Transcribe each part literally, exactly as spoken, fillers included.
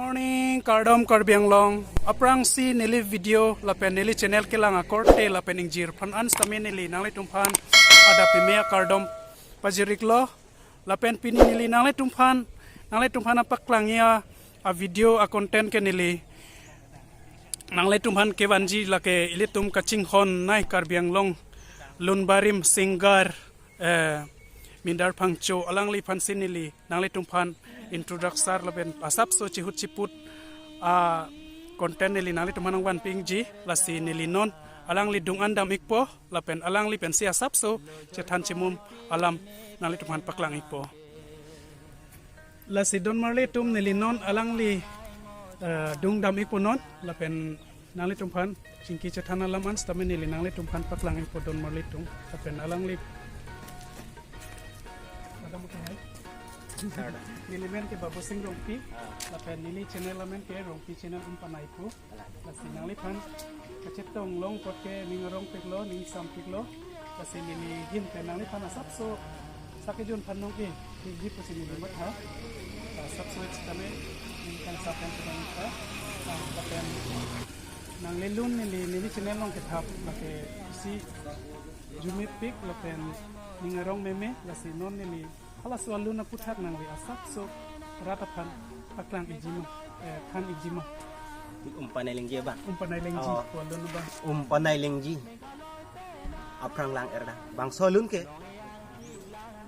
Morning, kardom Karbi Anglong. Aphrangsi neli video lapen neli channel kelang akorte lapen ingjir aphan an sitame neli nanglitum aphan adap peme akardom pajir-iklo. Lapen pini neli nanglitum aphan, nanglitum aphan apaklangji a video a content ke neli nanglitum aphan kevanji lake ilitum kachinghonnei Karbi Anglong lun barim singer, eh, Mindar Phangcho, alangliphansi neli nanglitum aphan introduction lapen asapso chihut chiput a content neli nanglitum aphan nangvanpiji. Lasi neli non alangli adung an dam-ikpo lapen alangli pensi asapso chethan chimum alam nanglitum aphan paklang-ikpo. Lasi don marli atum, neli non alangli, eh, adung dam-ikpo non lapen nanglitum aphan chingki chethan alam an sitame neli nanglitum aphan paklang-ikpo don marli atum. Lapen alangli, Madam, okay, hai. Neli men ke Babu Sing Rongpi. Ah. Lapen neli channel amen ke Rongpi Channel Umpanai pu. Lasi nangliphan kachetong long apot ke ning arong piklo, ning sam piklo. Lasi neli ahin pen nangliphan asapso sakejun aphan nong-e, hiji pusi neli matha. Asapso sitame ning kan sapan sedang ta. Ah, lapen nangli lun neli, neli channel along kethap lake isi jumit pik lapen ning arong meme, lasi non neli halaso alun aputhak nangli asapso rat aphan paklang-ikji ma, eh, than-ikji ma. Umpanai Lengji abang. Umpanai Lengji, oh, pu alun abang. Umpanai Lengji. Aphrang lang erda. Bangso alun ke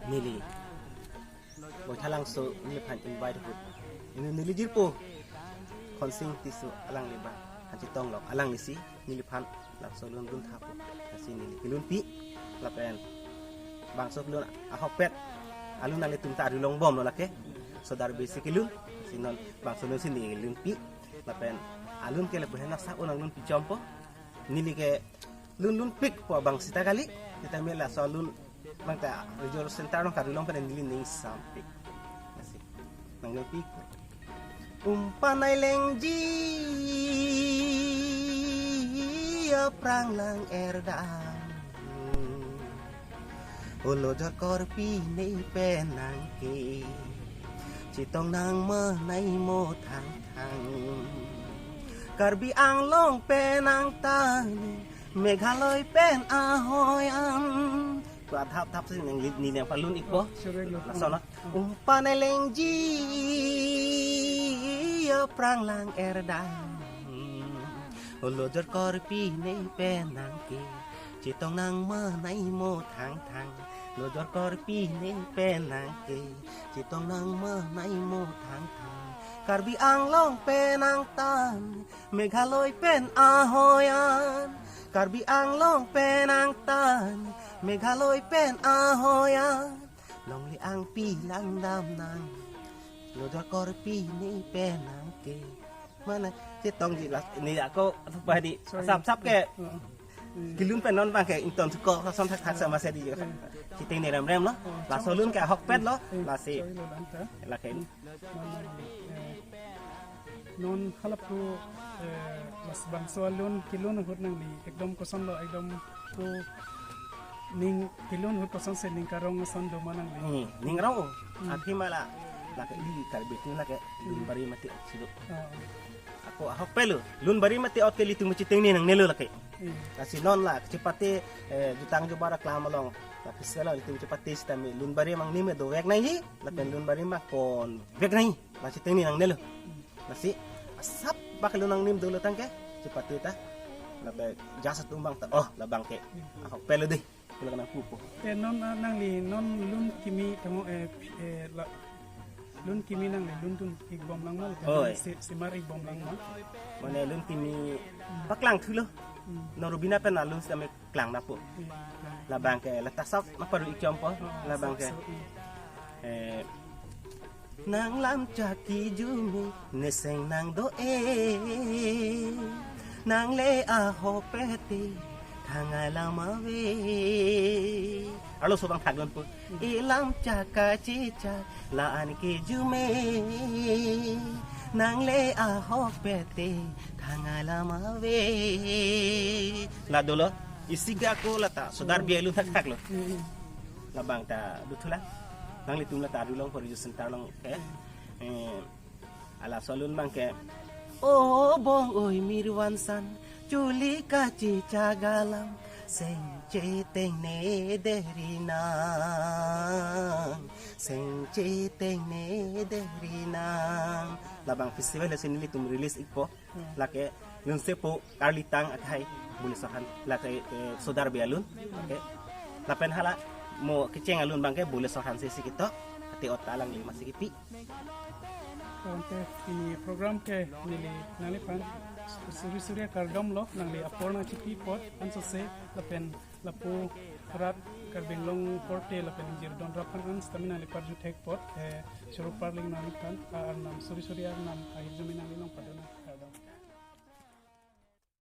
neli Baithalangso neliphan invite ahut, ini neli jirpo Khonsing Tisso alangli abang aphan chetong long, alanglisi neliphan labangso alun dun thapo. Lasi neli kelunpi lapen bangso kelun ahokpet alun nanglitum ta arjulongbomlo lake. Sodar basic kelun, lasi non bangso alun si neli kelunpi lapen alun ke lapu henlo sa unang lunpi chompo. Neli ke lun lunpikpo abang sita kali, sitame laso alun abang ta Resource Center along karjulong pen neli ning sampik. Lasi nanglunpik. Umpanai Lengji aphrang lang erdam, olo jor korpi ne penang ke, chetong nang menai mo thang thang. Karbi Anglong penang tane, Meghalaya pen ahoi an. Pu athap thap si neli, neli nangpalun-ikpo. Sure, lo. Laso lo. Umpanai Lengji aphrang lang erdam, olo jor korpi ne penang ke, chetong nang menai mo thang thang. Olo jor korpi ne penang ke, chetong nang menai mo thang thang. Karbi Anglong penang tane, Meghalaya pen ahoi an. Karbi Anglong penang tane, Meghalaya pen ahoi an. Longle angpi langdam nang, olo jor korpi ne penang ke. Mana chetongji last ini ako apa di? Sorry. Sap sap ke. Heeh. Hmm. Kelun pen non abang ke ington suko lason thakthak, hmm, sama sedi. Hmm. Chetong ne remrem lo. Oh, laso alun ke ahokpet lo. Hmm. Lasi. Sorry lo, lanta. Lake. Hmm. Mana, eh, non halapu, eh, labangso alun kelun ahut nangli ekdom kosonlo, ekdom pu ning kelun ahut kosonsi ning karong ason do ma nangli? Hmm, ning rong o. Hmm. Aphi mala lake ili Karbi atum lake lun bari mati ot si do. Oh. Ako ahokpet lo, lun bari mati ot ke ilitum chetong ne nangnelo lake. Hmm. Lasi non la chepate, eh, jutang jubar aklam along, la pisa lo ilitum chepate sitame lun bari mang nim dovek nangji lapen lun bari mang ponvek nangji. La chetong ne nangnelo. Lasi asap bak lun nangnim dolo tangke chepate ta. Lapen jas atum abang ta, oh, labang ke ahokpet lo dei. Pulo kanang pupo. Eh, non, ah, nangli non lun kimi tangho, eh, eh, la, lun kimi nangli lun dun-ikbom lang ma? Oi. Si, simar-ikbom lang ma? Mane lun kimi paklang thulo. Hmm. Non Rubina pen alun sitame klang napo. Hmm, klang. Labang ke latasap maparu-ik chompo. Oh, labang ke. Asap so, hmm. Eh, nang lam chaki jume neseng nang do e, nang le ahokpet te thangai lam ave. Arloso abang thakdun po. Ilam chaka chicha la-an ke jume, nang le ahokpet te thangai lam ave. La dolo, isi ga ako lata, sodar biai lun thakthak lo. Hmm. Labang ta duthula. Nanglitum lata arjulong po Resource Center along ke. Eh, Halaso alun abangke, O bong oi mirwansan, chuli kachichak alam, sengche tengne deri nang, sengche tengne deri nang. Labang festival si nelitum release ikpo. Lake Lunsepo Karlitang akhai Bulisar Hanse, lake, eh, Sodar Bialun. Oke. Lapen hala mo kecheng alun abangke Bulisar Hanse si ketok, ate ot ta alangli masi kipi. Tangte pini program ke neli nangliphan suri suri akardom lo, nangli apor nangchipi apot ansose lapen lapu rat Karbi Anglong korte lapen ingjir don rap aphan an sitame nangli parju thek apot, eh, Choro Parling nangliphan, ah, arnam suri suri arnam ahirjume nangli long padona.